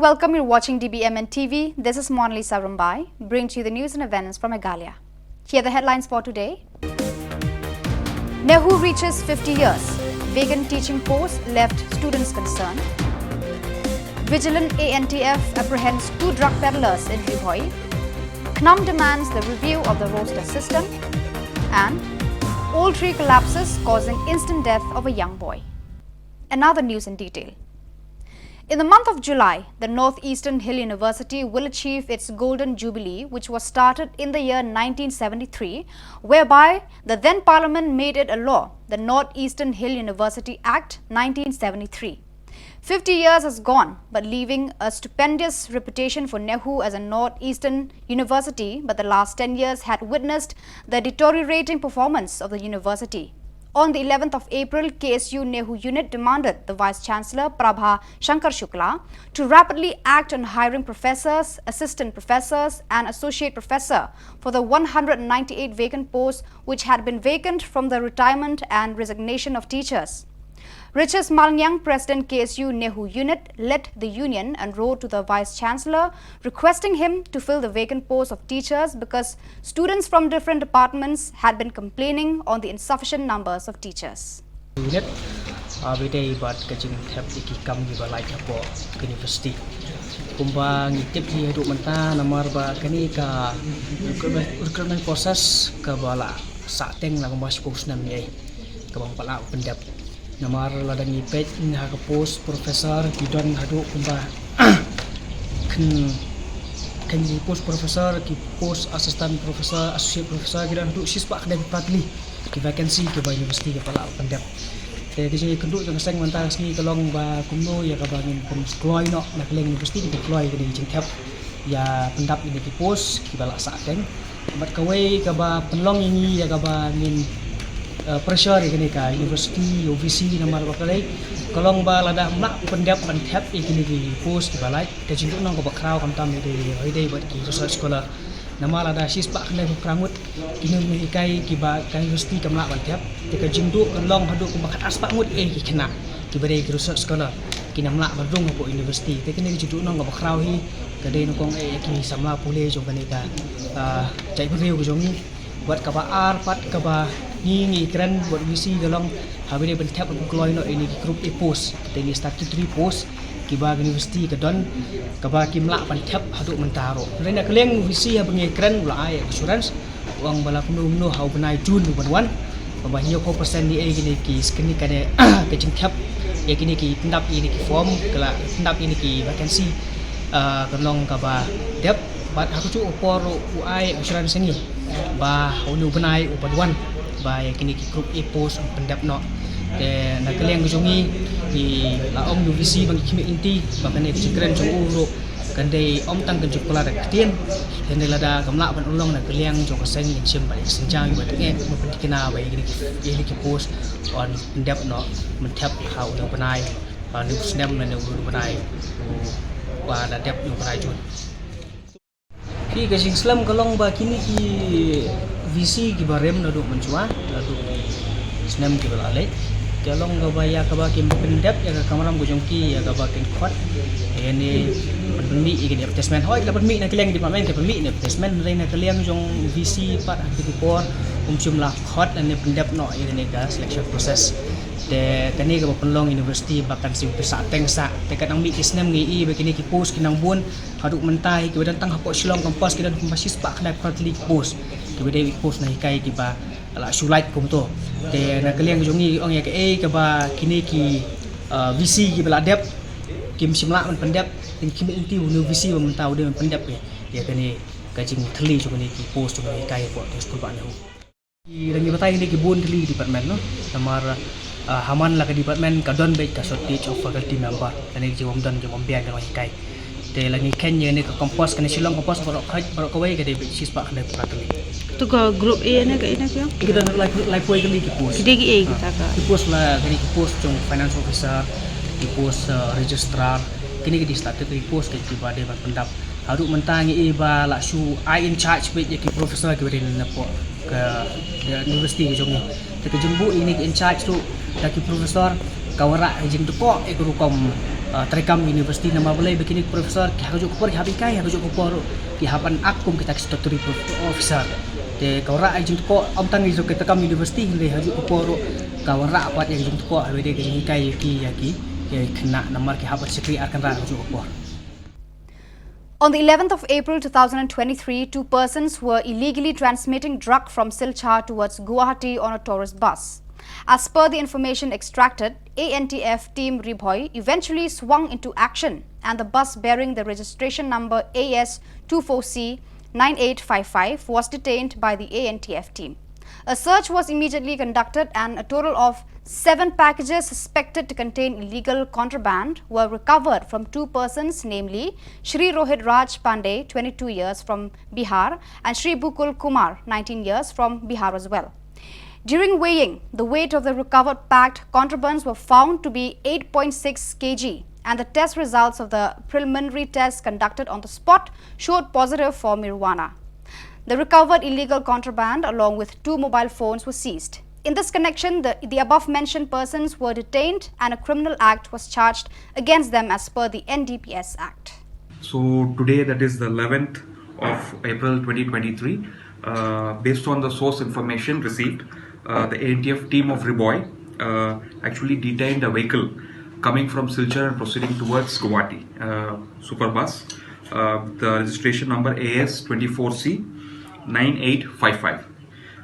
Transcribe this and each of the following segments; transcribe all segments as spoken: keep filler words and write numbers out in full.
Welcome, you're watching D B M N T V. This is Monalisa Rumbai, bring to you the news and events from Meghalaya. Here are the headlines for today. NEHU reaches fifty years. Vacant teaching post left students concerned. Vigilant A N T F apprehends two drug peddlers in Ri Bhoi. CNAM demands the review of the roster system. And old tree collapses, causing instant death of a young boy. And now the news in detail. In the month of July, the Northeastern Hill University will achieve its Golden Jubilee, which was started in the year nineteen seventy-three, whereby the then Parliament made it a law, the Northeastern Hill University Act nineteen seventy-three. Fifty years has gone, but leaving a stupendous reputation for NEHU as a Northeastern university, but the last ten years had witnessed the deteriorating performance of the university. On the eleventh of April, K S U NEHU unit demanded the Vice Chancellor Prabha Shankar Shukla to rapidly act on hiring professors, assistant professors, and associate professor for the one hundred ninety-eight vacant posts which had been vacant from the retirement and resignation of teachers. Riches Malngiang, President K S U NEHU unit, led the union and wrote to the Vice Chancellor requesting him to fill the vacant post of teachers because students from different departments had been complaining on the insufficient numbers of teachers. Unit, ah, ba dei bad ka jingthep ïa ki kam kiba laitluid hapoh ka university. Kumba ngi tip hi haduh mynta namar ba kane ka recruitment, recruitment process kaba la sah teng la kumba shiphew snem ïa kaba ngim pat lah pyndep. Namar lada ngi peit ha ka post professor ki don haduh kumba khyndai, khyndai post professor, ki post assistant professor, associate professor ki don haduh shispah khyndai phew phra tylli ki vacancy kiba university kam pat lah pyndep. Te ka jingïakynduh jong ka seng mynta ka sngi ka long ba kumno ïa kaba ngin pynkloi noh na ka liang university, ngin pynkloi kane ka jingthep ïa pyndap ïa kine ki post kiba la sah teng. Bad kawei kaba pynlong ïa ngi ïa kaba ngin, eh, pressure ïa kane ka university, ïa ka V C namar ba ka dei ka long ba lada ym lah pyndep ban thep ïa kine ki post kiba lait, ka jingduhnong kaba khraw khamtam ïa dei, ïa dei bad ki research scholar. Namar lada shispah khyndai phew phra ngut ki nonghikai kiba ka university kam lah ban thep, te ka jingduh kan long haduh kumba khatar spah ngut ïa ki khynnah kiba dei ki research scholar kin ym lah ban rung hapoh university. Te kane ka jingduhnong kaba khraw hi ka dei nyngkong eh ïa ki samla pule jong kane ka, ah, jaitbynriew ka jong ngi. Bad kaba ar pat kaba ngi ngi kren bad V C ka long haba dei ban thep ban kloi noh ïa kine ki group A post, kata ki statutory post kiba ka university ka don, kaba kim lah ban thep haduh mynta ruh. Hynrei na ka liang V C haba ngi kren u la ai assurance, u ong ba la kumno kumno ha u bnai June u ban wan, ba hynñiewphew percent ïa kine ki, kine kane ka jingthep ïa kine ki pyndap ïa kine ki form, ka la pyndap ïa kine ki vacancy, ah, kan long kaba dep. Bad ha kajuh ka por ruh u ai assurance ïa ngi ba ha une u bnai u ban wan ba ïa kine ki group A post un pyndep noh. Te na ka liang ka jong ngi, ngi la ong ïa u V C ba ngi khmih lynti ba kane ka jingkren jong u ruh kan dei ym tang ka jingkular da ka ktien, hynrei lada kam lah ban urlong na ka liang jong ka seng ngin shim bad ïa ka sienjam ïa ka bynta ba ïa kine ki, ïa kine ki post un pyndep noh, ban thep ha une u bnai, ha une u snem lane une u bnai uba la dep, une u bnai June. Phi, ka jingslem ka long ba kine ki V C kiba rim naduh mynshuwa, naduh ki snem kiba la leit, ka long kaba ïa kaba kim pyndep ïa ka kamram ka jong ki, ïa kaba kin khot ïa kane, ban pynmih ïa kane advertisement. Hooid, la pynmih na ka liang department, ka pynmih na advertisement, hynrei na ka liang jong V C pat ha kine ki por ym shym la khot lane pyndep noh ïa kane ka selection process. Te kane kaba pynlong university ba kan shim pisa teng sah. Te ka dang mih ki snem ngi i ba kine ki post ki nang bun. Haduh mynta hi kiba don tang hapoh Shillong campus ki don kumba shispah khyndai phew phra tylli ki post kiba dei ki post nonghikai kiba la shu lait kumto. Te na ka liang jong ngi ong ïa kaei kaba kine ki, uh, V C kiba la dep kim shym lah ban pyndep, te ngi khmih lynti une u V C ba mynta u dei ban pyndep ïa, ïa kane ka jingthylli jong kine ki post jong nonghikai hapoh skul bah NEHU. Ki dang ïa batai kine ki bun tylli ki department, no? Namar, ah, ha man la ka department ka don beit ka shortage of faculty member. Kane ki jingbym don, jingbym biang ki nonghikai. Te la ngi kheiñ ïa kane ka campus, kane Shillong campus baroh kawei, baroh kawei ka dei beit shispah khyndai phew phra tylli. To ka group A ne ka, ine ka ïa? Ki don lai, laiphew tylli ki post. Ki dei ki ei kita ka? Ki post la, kine ki post jong finance officer, ki post, ah, registrar. Kine ki dei statutory post kiba dei ban pyndap. Haduh mynta ngi i ba la shu ai in charge beit ïa ki professor kiba dei napoh ka, ïa, university ka jong ngi. Te ka jingbuh ïa kine ki in charge ruh da ki professor ka wanrah ka jingdkoh ïa ka rukom Treikam University namar balei ba kine ki professor ki ha kajuh ka por ki hap hikai, ha kajuh ka por ki hap ban act kum kita ki statutory officer. Te ka wanrah ïa ka jingtyrkhong ym tang ïa ka Treikam University hynrei ha kajuh ka por ka wanrah pat ïa ka jingtyrkhong ha kaba ïadei ka jinghikai ïa ki ïa ki khynnah namar ki hap ban shakri ar kynrad ha kajuh ka por. On the eleventh of April two thousand twenty-three, two persons were illegally transmitting drug from Silchar towards Guwahati on a tourist bus. As per the information extracted, A N T F team Ri Bhoi eventually swung into action and the bus bearing the registration number A S two four C nine eight five five was detained by the A N T F team. A search was immediately conducted and a total of seven packages suspected to contain illegal contraband were recovered from two persons, namely Shri Rohit Raj Pandey, twenty-two years, from Bihar, and Shri Bukul Kumar, nineteen years, from Bihar as well. During weighing, the weight of the recovered packed contrabands were found to be eight point six kilograms, and the test results of the preliminary test conducted on the spot showed positive for marijuana. The recovered illegal contraband, along with two mobile phones, were seized. In this connection, the, the above mentioned persons were detained and a criminal act was charged against them as per the N D P S Act. So today, that is the eleventh of April twenty twenty-three, uh, based on the source information received, uh, the A N T F team of Ri Bhoi uh, actually detained a vehicle coming from Silchar and proceeding towards Guwahati, uh, super bus. Uh, the registration number A S twenty-four C nine eight five five.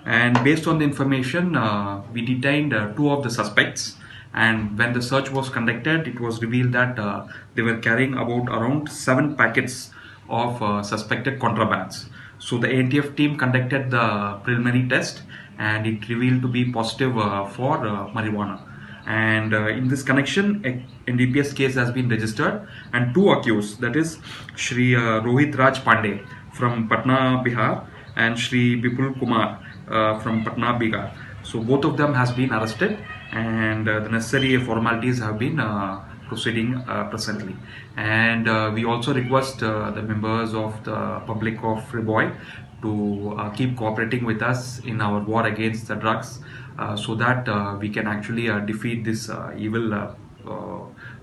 And based on the information, uh, we detained uh, two of the suspects. And when the search was conducted, it was revealed that uh, they were carrying about around seven packets of uh, suspected contrabands. So the A N T F team conducted the preliminary test, and it revealed to be positive uh, for uh, marijuana. And uh, in this connection, a N D P S case has been registered, and two accused, that is Shri uh, Rohit Raj Pandey from Patna, Bihar, and Shri Bipul Kumar uh, from Patna, Bihar. So both of them has been arrested, and uh, the necessary formalities have been uh, proceeding uh, presently. And uh, we also request uh, the members of the public of Ri Bhoi to uh, keep cooperating with us in our war against the drugs, uh, so that uh, we can actually uh, defeat this uh, evil uh, uh,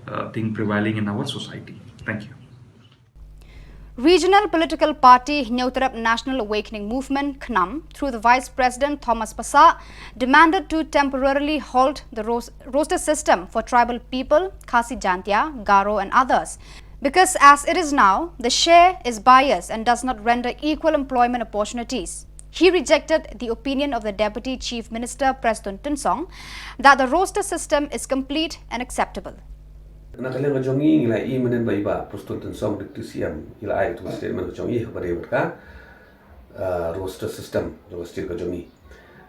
uh, thing prevailing in our society. Thank you. Regional political party Hynñiewtrep National Awakening Movement, KHNAM, through the Vice President Thomas Passah, demanded to temporarily halt the ros- roster system for tribal people, Khasi Jaintia, Garo and others, because as it is now, the share is biased and does not render equal employment opportunities. He rejected the opinion of the Deputy Chief Minister Prestone Tynsong that the roster system is complete and acceptable. Na ka liang ka jong i ngi la i mynnin ba i Bah Prestone Tynsong Deputy C M i la ai tu statement ka jong i ha ba dei bad ka uh, roster system jong ka state ka jong i.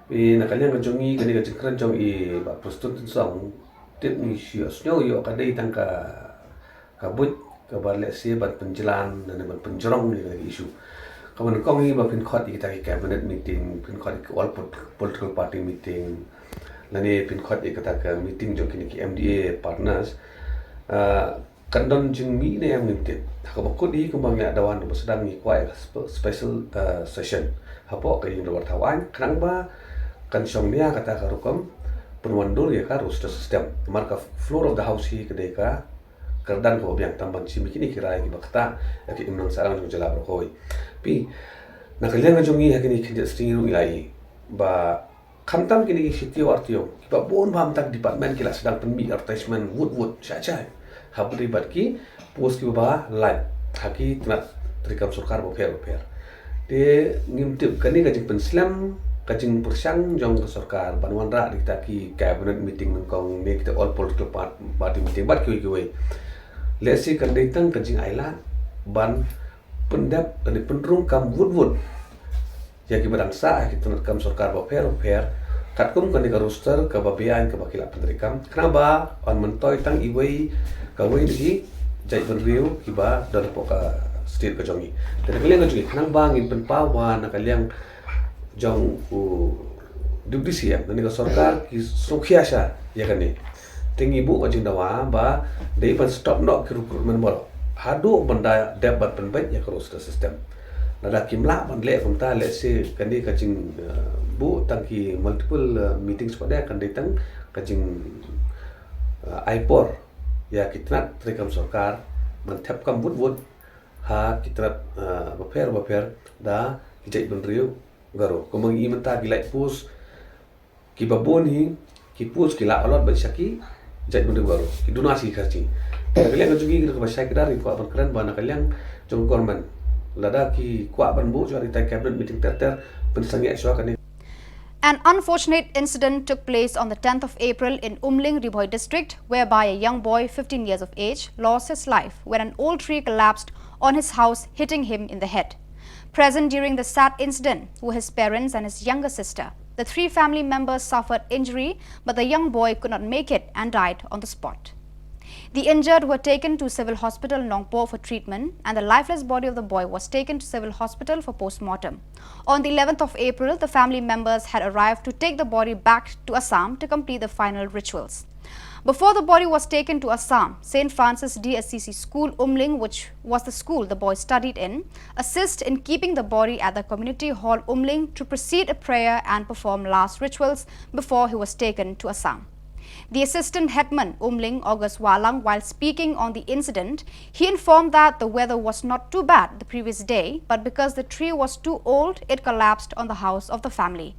Pi na ka liang ka jong i kane ka jingkren jong i Bah Prestone Tynsong tip ngi shu ïohsngew ïoh ka dei tang ka ka buit ka ba lehse ban pynjlan ne ban pynjrong ïa ka issue. Ka ban kong i ba pynkhot ïa kita ki cabinet meeting, pynkhot ïa ki all political party meeting, lane pynkhot ïa kata ka meeting jong kine ki M D A partners. Uh, kan don jingmih ne em ngim tip. Ha kaba kut i kumba ngi la dawa ba sdang ngi kwah ïa ka special uh, session hapoh ka ïing dorbar thaw aiñ khnang ba kan shong nia kata ka rukom pynwandur ïa ka roster system. Namar ka floor of the house hi ka dei ka kyrdan kaba biang tam ban shim ïa kine ki rai kiba ktah ïa ka imlang sahlang jong ka jylla baroh kawei. Pi na ka liang ka jong ngi ha kine ki khyndiat sngi ruh ngi la i ba khamtam kine ki shi taïew ar taïew kiba bun ba ha kata ka department ki la sdang pynmih advertisement wut wut shai shai ha ba dei bad ki post kiba lait ha ki tnat treikam sorkar bapher bapher. Te ngim tip kane ka jingpynslem ka jingpyrshang jong ka sorkar ban wanrah da kita ki cabinet meeting nyngkong ne kita all political party meeting bad kiwei kiwei. Lehse kan dei tang ka jingailad ban pyndep lane pynrung kam wut wut ïa kiba dang sah ha ki tnat kam sorkar bapher bapher katkum kane ka roster kaba beaiñ kaba ki la pyntreikam khnang ba yn myntoi tang iwei kawei na ki jaitbynriew kiba don hapoh ka state ka jong ngi. Te na ka liang ka jong ngi khnang ba ngin pynpaw ba na ka liang jong u Deputy C M lane ka sorkar ki sngewkhia sha ïa kane. Te ngi buh ka jingdawa ba dei ban stop noh ki recruitment baroh haduh ban da dep ban pynbeit ïa ka roster system. Lada kim lah ban leh kumta lehse kan dei ka jing uh, buh tang ki multiple uh, meetings pat de kan dei tang ka jing uh, ai por ïa ki tnat treikam sorkar ban thep kam bud bud ha ki tnat, ah, bapher bapher da ki jaitbynriew Garo. Kumba ngi mynta ki laipus kiba bun hi, ki pus ki la allot beit sha ki jaitbynriew Garo, ki duna sha ki Khasi. Na ka liang jong ngi kaba shai kdar ngi kwah ban kren ba na ka liang jong government, lada ki kwah ban buh shuwa, ita cabinet meeting ter ter, pynsangeh shuwa kane. An unfortunate incident took place on the tenth of April in Umling, Ri Bhoi district, whereby a young boy, fifteen years of age, lost his life when an old tree collapsed on his house, hitting him in the head. Present during the sad incident were his parents and his younger sister. The three family members suffered injury, but the young boy could not make it and died on the spot. The injured were taken to Civil Hospital Nongpoh for treatment, and the lifeless body of the boy was taken to Civil Hospital for post-mortem. On the eleventh of April, the family members had arrived to take the body back to Assam to complete the final rituals. Before the body was taken to Assam, Saint Francis D Assisi School, Umling, which was the school the boy studied in, assist in keeping the body at the community hall, Umling, to precede a prayer and perform last rituals before he was taken to Assam. The assistant headman, Umling, August Walang, while speaking on the incident, he informed that the weather was not too bad the previous day, but because the tree was too old, it collapsed on the house of the family.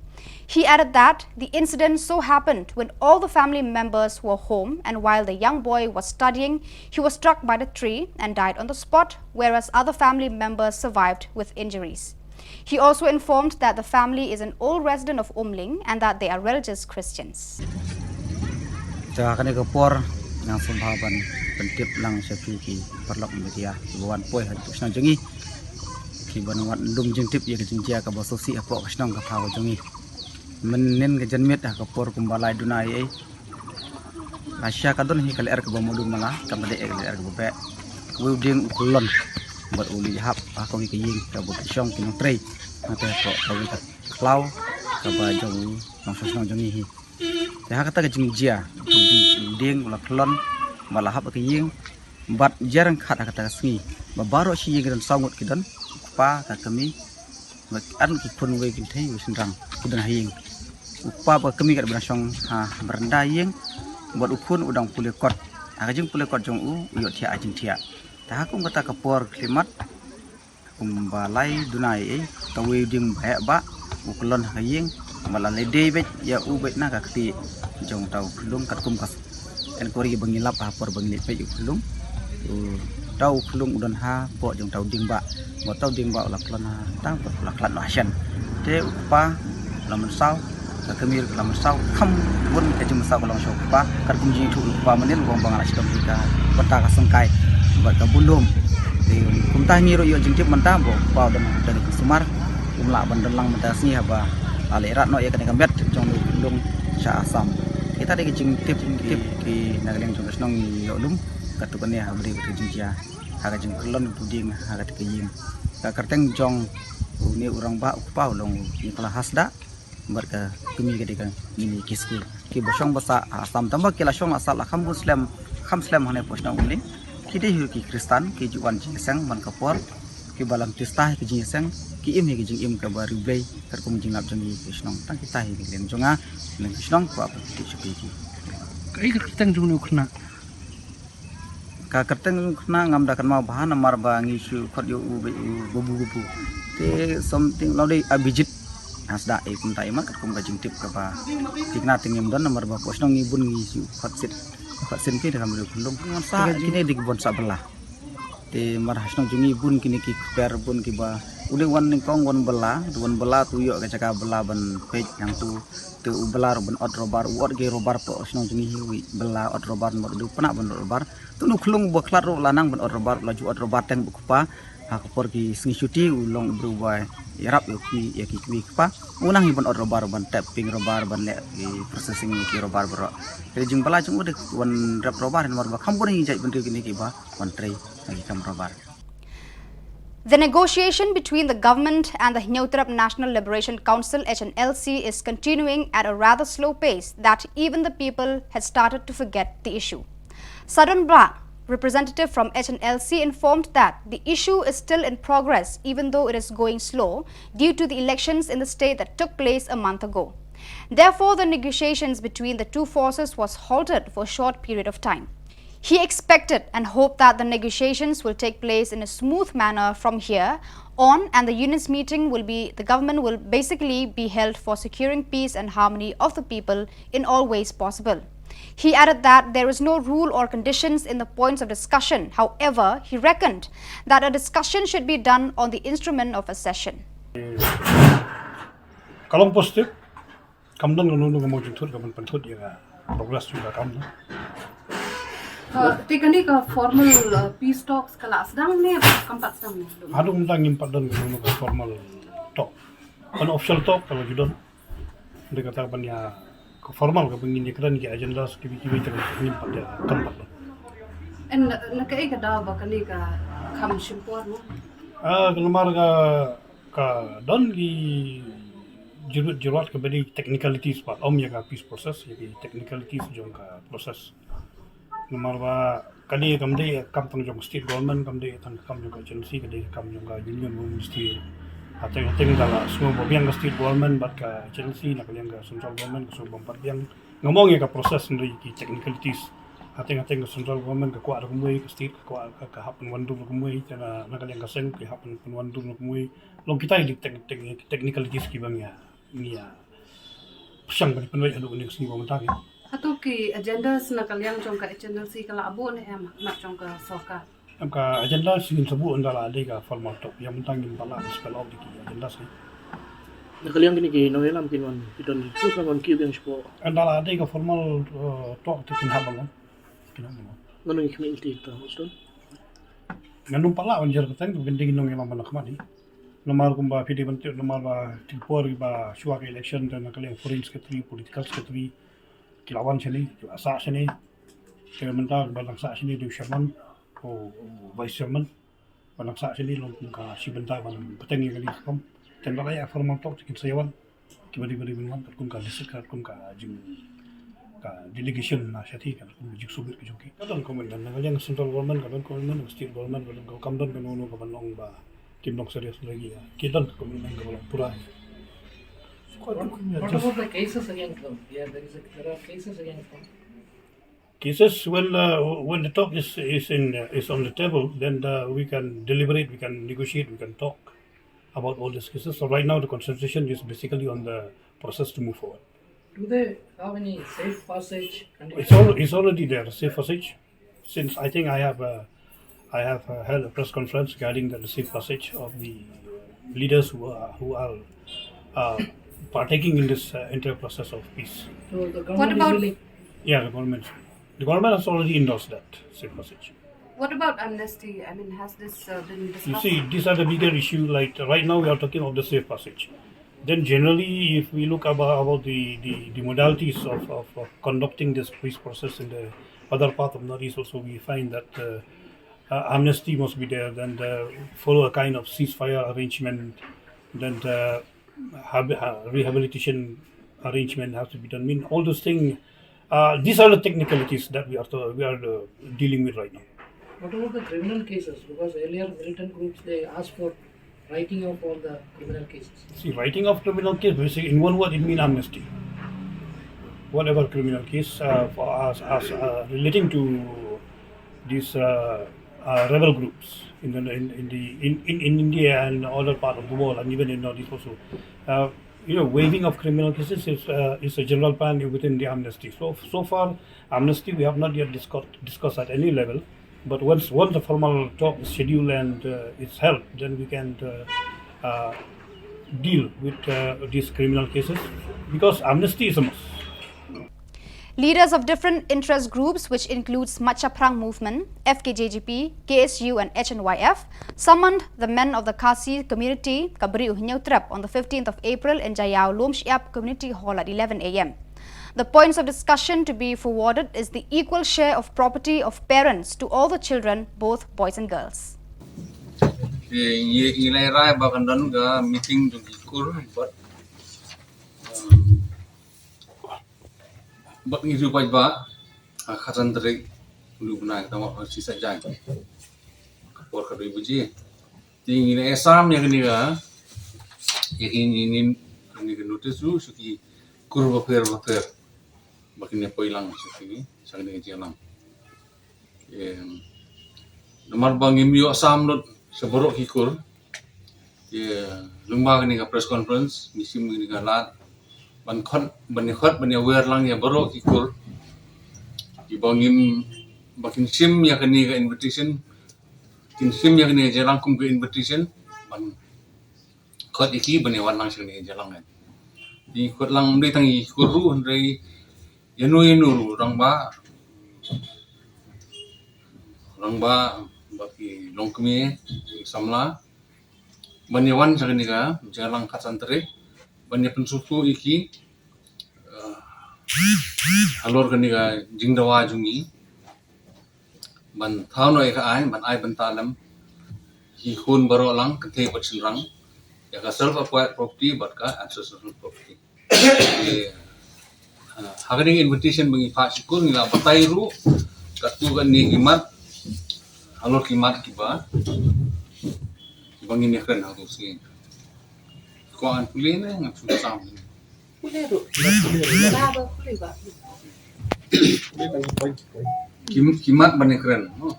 He added that the incident so happened when all the family members were home, and while the young boy was studying, he was struck by the tree and died on the spot, whereas other family members survived with injuries. He also informed that the family is an old resident of Umling and that they are religious Christians. Te ha kane ka por nga sngewbha ban pyntip lang sha phi ki paralok media kiba wan poi ha ka shnong jong ngi, kiba wan lum jingtip ïa ka jingjia kaba sngewsih hapoh ka shnong ka thaw ka jong ngi. Mynnin ka janmiet ha ka por kumba lai duna ei ei, lashai ka don hi ka lyer kaba mudui mala, kam dei ka lyer kaba beh. Uwei u dieng u kyllon bad u leit hap ha kawei ka ïing kaba ki shong ki nongtrei. Hangta hapoh kawei ka khlaw kaba jong u nongshong shnong jong ngi hi. Te ha kata ka jingjia, u dieng u la kyllon bad la hap ha ka ïing. Bad jia ryngkat ha kata ka sngi ba baroh shi ïing ki don saw ngut ki don, u kpa, ka kmie, bad ar ngut ki khun, uwei kynthei uwei shynrang, ki don ha ïing. U kpa bad ka kmie ka dang shong ha baranda ïing, bad u khun u dang pule kot. Ha ka jingpule kot jong u, u ïohthiah ha jingthiah. Te ha kum kata ka por khyllipmat, kumba lai duna ei ei, uta uwei u dieng ba heh ba u kyllon ha ka ïing, bad la leit dei beit ïa u beit na ka kti jong uta u khunlung, katkum ka enquiry ba ngi lap ha por ba ngi leit peit ïa u khunlung. Uta u khunlung u don hapoh jong uta u dieng ba, bad uta u dieng ba u la kyllon ha tang bad u la khlad noh ha shen. Te u kpa u la mynsaw, ka kmie ruh ka la mynsaw, kham bun ka jingmynsaw ka long sha u kpa, katkum jingïathuh u kpa mynnin u ong ba nga la shitom hi ka bynta ka sengkai bad ka bun lum. Te kumta ngi ruh ïoh jingtip mynta ba u kpa u don ha ka sumar, um lah ban don lang mynta ka sngi haba la leit rat noh ïa kane ka met jong u khunlung sha Assam. Kita dei ka jingtip, jingtip ki na ka liang jong ka shnong ngi ïoh lum katto katne ha ba dei ka jingjia ha ka jingkyllon u dieng ha kata ka ïing. Ka kyrteng jong une u rangbah u kpa u long u Nicholas Hasda, bad ka kmie ka dei ka Mini Kiskey. Kiba shong ba sah ha Assam, tangba ki la shong la sah la kham bun slem, kham slem hangne hapoh shnong Umling. Ki dei hi ki Khristan, ki ju wan jingïaseng man ka por, kiba lam tista hi ki jingïaseng, ki im hi ki jingim kaba riewblei, katkum jinglap jong ngi ki shnong. Tang kita hi ki liang jong nga, liang ki shnong, kwah ban pyntip sha phi ki. Kaei ka kyrteng jong une u khynnah? Ka kyrteng khynnah ngam da kynmaw bha namar ba ngi shu khot ïa u beit u babu babu. Te something la dei Abhijit Hasda, eh, kumta, eh, mat katkum ka jingtip kaba thikna te ngim don namar ba hapoh shnong ngi bun ngi shu khot sien, khot sien ki da ka mriew khunlung. Ngan sa kine dei ki bun sah bylla. Te mar ha shnong jong ngi bun kine ki kper, bun kiba u dei wan nyngkong wan bylla, wan bylla te u ïoh ka jaka bylla ban peit hangtu. Te u bylla ruh ban ot rubber, u ot ki rubber hapoh shnong jong ngi hi, u bylla ot rubber namar u dei u pynah ban ot rubber. Te une u khunlung ba khlad ruh la nang ban ot rubber, la ju ot rubber teng bad u kpa. Ha ka por ki sngi shuti u long u briew ba ïarap ïa u kmie, ïa ki kmie ki kpa. U nang hi ban ot rubber, ban tap ping rubber, ban leh ki processing ïa ki rubber baroh. Te jingbylla jong u dei wan rep rubber namar ba kham bun hi jaitbynriew kine kiba wan trei ha ki kam rubber. The negotiation between the government and the Hynñiewtrep National Liberation Council, H N L C, is continuing at a rather slow pace that even the people had started to forget the issue. Sadon Blah, representative from H N L C, informed that the issue is still in progress, even though it is going slow due to the elections in the state that took place a month ago. Therefore, the negotiations between the two forces was halted for a short period of time. He expected and hoped that the negotiations will take place in a smooth manner from here on, and the union's meeting will be, the government will basically be held for securing peace and harmony of the people in all ways possible. He added that there is no rule or conditions in the points of discussion. However, he reckoned that a discussion should be done on the instrument of accession. Ka long positive, kam don kano kano ka mawjingthut kaban pynthut ïa ka progress jong ka kam. Te kane ka formal peace talks ka la sdang ne kam pat sdang ne? Haduh mynta ngim pat don kano kano ka formal talk. Unofficial talk ka la ju don. Dei kata ban ïa ka formal kaba ngin ïa kren ki agendas kiwei kiwei te ngim pat ïa kam pat. En na kaei ka daw ba kane ka kham shim por mo? Ah, ka namar ka ka don ki jurut jurut kaba dei technicalities pat, ym ïa ka peace process, ïa ki technicalities jong ka process. Namar ba kane kam dei kam tang jong state government, kam dei tang kam jong ka agency, ka dei kam jong ka union, ministry. Hateng hateng da la sngewbha biang ka state government bad ka agency na ka liang ka central government ka sngewbha biang. Nga mong ïa ka process hynrei ki technicalities. Hateng hateng ka central government ka kwah da kumwei, ka state ka kwah ka hap pynwandur da kumwei, te na ka liang ka seng ka hap pynwandur da kumwei. Long kita ki technicalities kiba ngi ïa pyrshang ban pynwei haduh kane ka sngi ba mynta ki. Hato ki agendas na ka liang jong ka H N L C ka la buh ne em na jong ka sorkar? Em ka agendas ngin sa buh ynda la dei ka formal talk. Ïa mynta ngim pat lah spell out ki agendas ki. Na ka liang kine ki nongïalam kin wan ki don ki pus wan ki biang shapoh. Ynda la dei ka formal talk te kin hap ban wan. Kin hap ban wan. Ngan ngi khmih ti ta hostel. Ngan ym pat lah ban jer ka teng ban dei ki nongïalam ban khmat ni. Namar kumba phi dei ban tip namar ba ki por ba shuwa ka election te na ka liang foreign secretary, political secretary ki la wan shane, ki la sah shane. Te mynta ba dang sah shane dei u chairman, u vice chairman. Ba dang sah shane long kum ka shi bynta ban bteng ïa kane ka kam. Te ynda la ïa formal talk te kin sa ïa wan. Kiba dei ba dei ban wan katkum ka list, katkum ka jing ka delegation na shathie, katkum ka jingsubmit ka jong ki. Ka don commitment na ka liang central government, ka don commitment na state government, ka don, kam don kano kano kaban ong ba kim long serious lagi. Ki don ka commitment kaba long pura. What about the cases against them? Yeah, there is a, there are cases against them. Cases, when uh, when the talk is is in uh, is on the table, then uh, we can deliberate, we can negotiate, we can talk about all these cases. So right now, the concentration is basically on the process to move forward. Do they have any safe passage conditions? It's all it's already there, safe passage. Since I think I have uh, I have uh, held a press conference regarding the safe passage of the leaders who are who are uh, partaking in this uh, entire process of peace. So the government about... is willing. Yeah, the government. The government has already endorsed that safe passage. What about amnesty? I mean, has this uh, been discussed? You see, these are the bigger issue. Like right now, we are talking of the safe passage. Then generally, if we look about, about the, the, the modalities of, of, of conducting this peace process in the other part of Northeast also, we find that uh, uh, amnesty must be there, then the follow a kind of ceasefire arrangement, then the rehabilitation arrangement has to be done. I mean, all those things, uh, these are the technicalities that we are, to, we are uh, dealing with right now. What about the criminal cases? Because earlier militant groups, they asked for writing of all the criminal cases. See, writing of criminal case, basically, in one word, it means amnesty. Whatever criminal case uh, for us, us uh, relating to these uh, uh, rebel groups in the in, in the in, in, in India and other part of the world, and even in Northeast also. Uh, you know, waiving of criminal cases is uh, is a general plan within the amnesty. So so far, amnesty we have not yet discussed discussed at any level. But once once the formal talk is scheduled and uh, it's held, then we can uh, uh, deal with uh, these criminal cases because amnesty is a must. Leaders of different interest groups, which includes Machaphrang Movement, F K J G P, K S U and H N Y F, summoned the men of the Khasi community, Kabri Uhinyautrep, on the fifteenth of April in Jayau Lomshiap Community Hall at eleven a m. The points of discussion to be forwarded is the equal share of property of parents to all the children, both boys and girls. Ngi ngi lai rai ba kan don ka meeting jong ki kur bad bad ngi ju bai ba ka khatan tarik lu bnai ka tama si sa jai ka por ka dui buji. Ti ngi ne esam ya kini ka ya kini ni ni ka notice lu suki kur ba pher ba pher. Ba kini poi lang suki sa kini ka jialang. Em, namar ba ngim ïoh sam lut sha baroh ki kur. Te lyngba kane ka press conference ngi shim kane ka lad ban khot, ban ïa khot, ban ïa wer lang ïa baroh ki kur. Te ba ngim, ba kin shim ïa kane ka invitation, kin shim ïa kane ka jingïalang kum ka invitation ban khot ïa ki ban ïa wan lang sha kane ka jingïalang. Te khot lang ym dei tang ïa ki kur ruh, hynrei ïano ïano ruh, rangbah, rangbah, bad ki longkmie, ki samla, ban ïa wan sha kane ka jingïalang khatsan tarik, ban ïa pynsngewthuh ïa ki, eh, halor kane ka jingdawa jong ngi ban thaw noh ïa ka aiñ, ban ai bynta lem ïa ki khun baroh lang, kynthei bad shynrang, ïa ka self acquired property bad ka ancestral property. Te, ah, ha kane ka invitation ba ngi phah sha ki kur ngi la batai ruh katto katne ki mat, halor ki mat kiba, kiba ngin ïakren ha kane ka sngi. Kwah ngan pule ne ngan shu sam? Pule ruh. Ba, ba, pule ba. Ki, ki mat ban ïakren, no?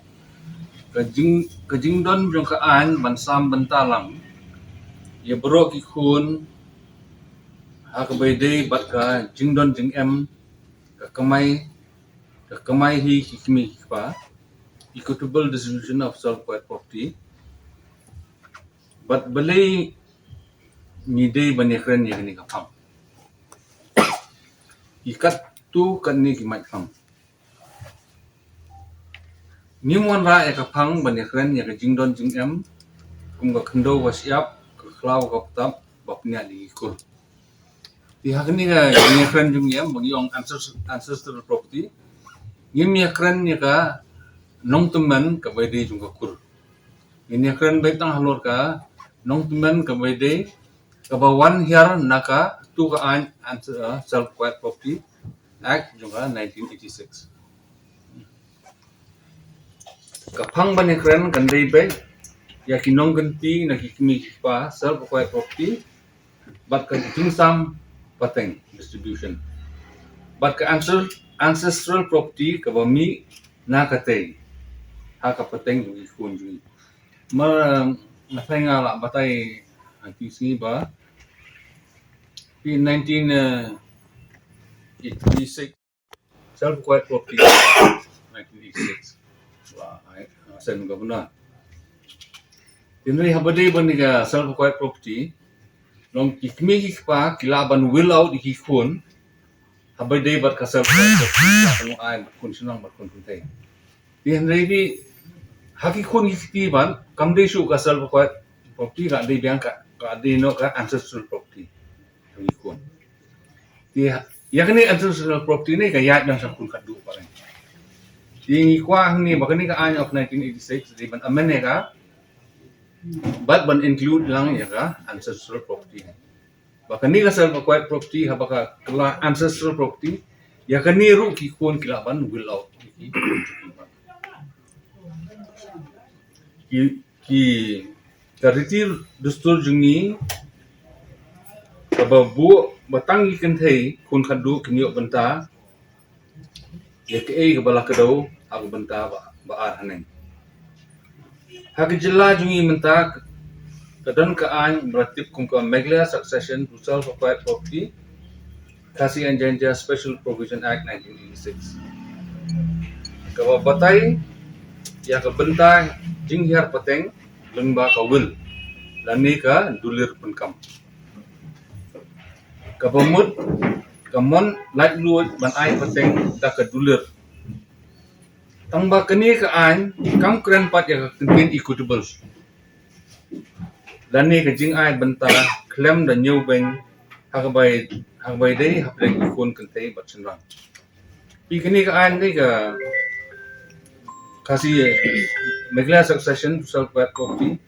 Ka jing, ka jingdon jong ka aiñ ban sam bynta lang ïa baroh ki khun ha kaba ïadei bad ka jingdon jingem, ka kamai, ka kamai hi ki kmie ki kpa, equitable distribution of self acquired property. Bad balei ngi dei ban ïakren ïa kane ka phang? Ki katto katne ki mat phang. Ngim wanrah ïa ka phang ban ïakren ïa ka jingdon jingem kum ka khyndew ka shyiap, ka khlaw ka btap ba pynïaid da ki kur. Te ha kane ka jingïakren jong ngi, em, ba ngi ong ancest-, ancestral property, ngim ïakren ïa ka nongtymmen kaba ïadei jong ka kur. Ngin ïakren beit tang halor ka nongtymmen kaba ïadei, kaba wan hiar na katto ka aiñ, ance-, uh, Self Acquired Property Act jong ka nineteen eighty-six. Ka phang ban ïakren kan dei beit ïa ki nongkynti na ki kmie ki kpa, self acquired property, bad ka jingsam pateng, distribution, bad ka ancestral, ancestral property kaba mih na katei ha ka pateng jong ki khun jong ngi. Namar, eh, nga tharai nga la batai ha kine ki sngi ba in nineteen eighty-six, Self Acquired Property, nineteen eighty-six. Wah, ai, sen ka buna. Hynrei haba dei ban ka Self Acquired Property, long ki kmie ki kpa ki lah ban will out ïa ki khun haba dei bad ka Self Acquired Property, ki lah ban ai bad khun shynrang bad khun kynthei. Te hynrei ki, ha ki khun ki kti ban, kam dei shuh ka Self Acquired Property, ka dei biang ka, ka dei noh ka ancestral property. Ki khun. Te ïa kane ancestral property ne ka ïaid biang sha khun khatduh pat. Te ngi kwah hangne ba kane ka aiñ of nineteen eighty-six dei ban amend ïa ka, bad ban include lang ïa ka ancestral property. Ba kane ka self acquired property haba ka kylla ancestral property, ïa kane ruh ki khun ki lah ban will out. Ki, ki, ka riti dustur jong ngi kaba buh ba tang ki kynthei khun khatduh kin ïoh bynta ïa kaei kaba la kdew ha ka bynta ba, ba ar haneng. Ha ka jylla jong ngi mynta ka don ka aiñ ba la tip kum ka Meghalaya Succession to Self Acquired Property, Khasi and Jaintia Special Provision Act nineteen eighty-six, kaba batai ïa ka bynta jinghiar pateng lyngba ka will lane ka dulir pynkam. Kaba mut ka mon laitluid ban ai pateng da ka dulir. Tangba kane ka aiñ kam kren pat ïa ka kyntien equitable lane ka jingai bynta khlem da ñiewbeiñ ha kaba, ha kaba dei hapdeng ki khun kynthei bad shynrang. Phi, kane ka aiñ dei ka Khasi, Meghalaya Succession to Self Acquired Property.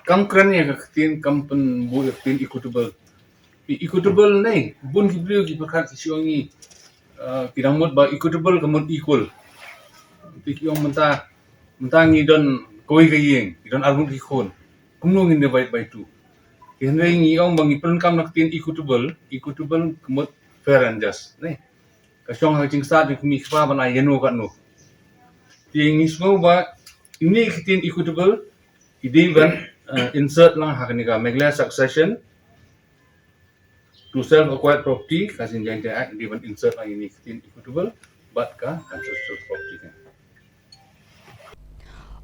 Kam kren ïa ka ktien, kam pynbuh ïa ka ktien equitable. Phi, equitable ne, bun ki briew ki pyrkhat ki shu ong ngi, eh, ki dang mut ba equitable ka mut equal. Te ki ong mynta, mynta ngi don kawei ka ïing, ngi don arngut ki khun, kumno ngin divide by two? Te hynrei ngi ong ba ngi pyndonkam na ka ktien equitable, equitable ka mut fair and just, ne. Ka shong ha ka jingstad jong ki kmie ki kpa ban ai ïano katno. Ïa ngi sngew ba ine i ktien equitable i dei ban, eh, insert lang ha kane ka Meghalaya Succession to Self Acquired Property, ka Jaiñtia Act, i dei ban insert lang ine i ktien equitable bad ka ancestral property.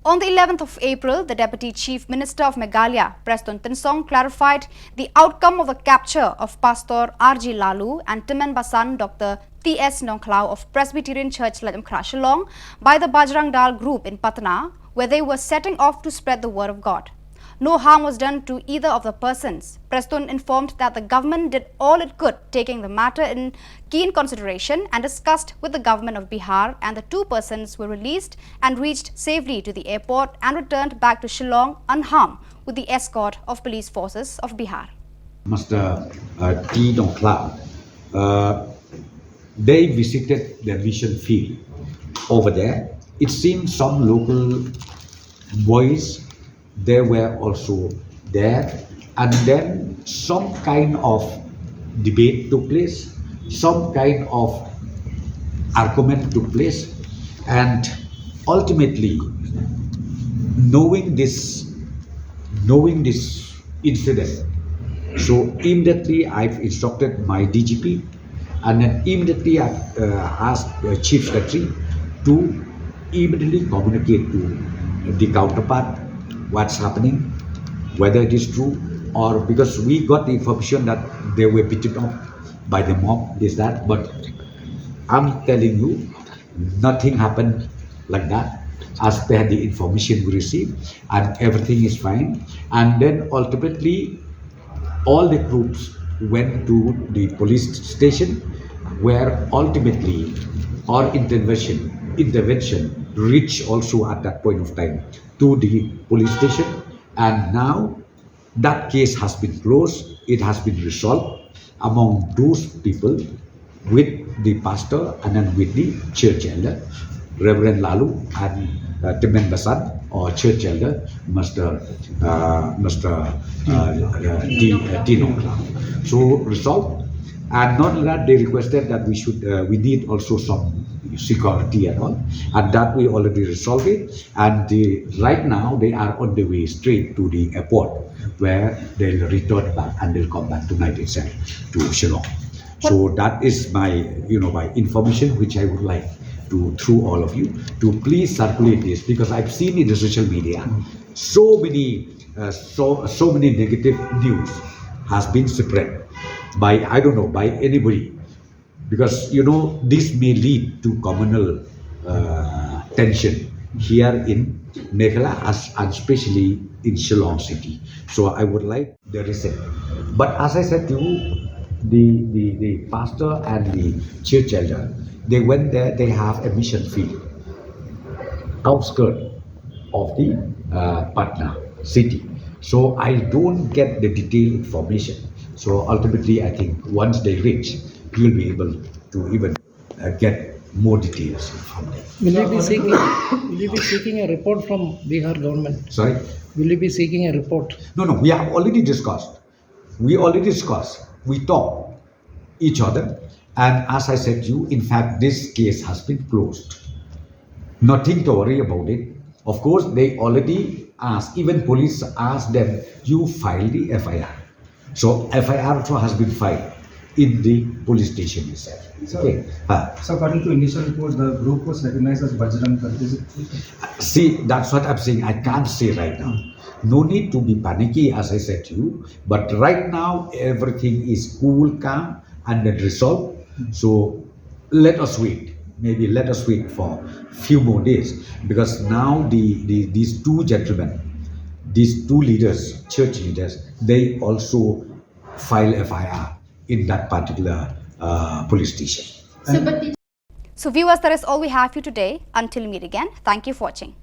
On the eleventh of April, the Deputy Chief Minister of Meghalaya, Prestone Tynsong, clarified the outcome of the capture of Pastor R G Laloo and Tymmen Basan, Doctor T S Nongkhlaw of Presbyterian Church Laitumkhrah, Shillong, by the Bajrang Dal group in Patna, where they were setting off to spread the word of God. No harm was done to either of the persons. Prestone informed that the government did all it could, taking the matter in keen consideration, and discussed with the government of Bihar, and the two persons were released and reached safely to the airport and returned back to Shillong unharmed with the escort of police forces of Bihar. Mister, uh, T Nongkhlaw, uh, they visited the mission field over there. It seems some local boys, they were also there, and then some kind of debate took place, some kind of argument took place, and ultimately, knowing this, knowing this incident, so immediately I've instructed my D G P, and then immediately I, uh, asked the Chief Secretary to immediately communicate to the counterpart what's happening, whether it is true, or because we got the information that they were beaten up by the mob, this, that, but I'm telling you, nothing happened like that as per the information we received, and everything is fine. And then ultimately, all the groups went to the police station, where ultimately our intervention intervention reached also at that point of time to the police station, and now that case has been closed. It has been resolved among those people with the pastor and then with the church elder, Reverend Laloo and, uh, Tymmen Basan, or church elder, Mister, uh, Mister, uh, uh, T, uh, T Nongkhlaw. So resolved. And not only that, they requested that we should, uh, we need also some security and all, and that we already resolved it. And they, right now, they are on the way straight to the airport, where they'll return back and they'll come back tonight itself to Shillong. So that is my, you know, my information which I would like to, through all of you, to please circulate this, because I've seen in the social media so many, uh, so, so many negative news has been spread by, I don't know, by anybody, because, you know, this may lead to communal, uh, tension here in Meghalaya, as, and especially in Shillong city. So I would like the reason. But as I said to you, the, the, the pastor and the church elder, they went there, they have a mission field, outskirt of the, uh, Patna city. So I don't get the detailed information. So ultimately, I think once they reach, you'll be able to even, uh, get more details from them. Will you be seeking, will you be seeking a report from Bihar government? Sorry? Will you be seeking a report? No, no, we have already discussed. We already discussed. We talked each other. And as I said to you, in fact, this case has been closed. Nothing to worry about it. Of course, they already asked, even police asked them, "You file the F I R." So F I R also has been filed in the police station itself. Sir, okay. Huh. So according to initial reports, the group was recognized as Bajrang Dal. Is it? See, that's what I'm saying. I can't say right now. No need to be panicky, as I said to you. But right now, everything is cool, calm, and then resolved. So let us wait. Maybe let us wait for few more days, because now the, the, these two gentlemen, these two leaders, church leaders, they also file F I R in that particular, uh, police station. So, but the So, viewers, that is all we have for you today. Until we meet again, thank you for watching.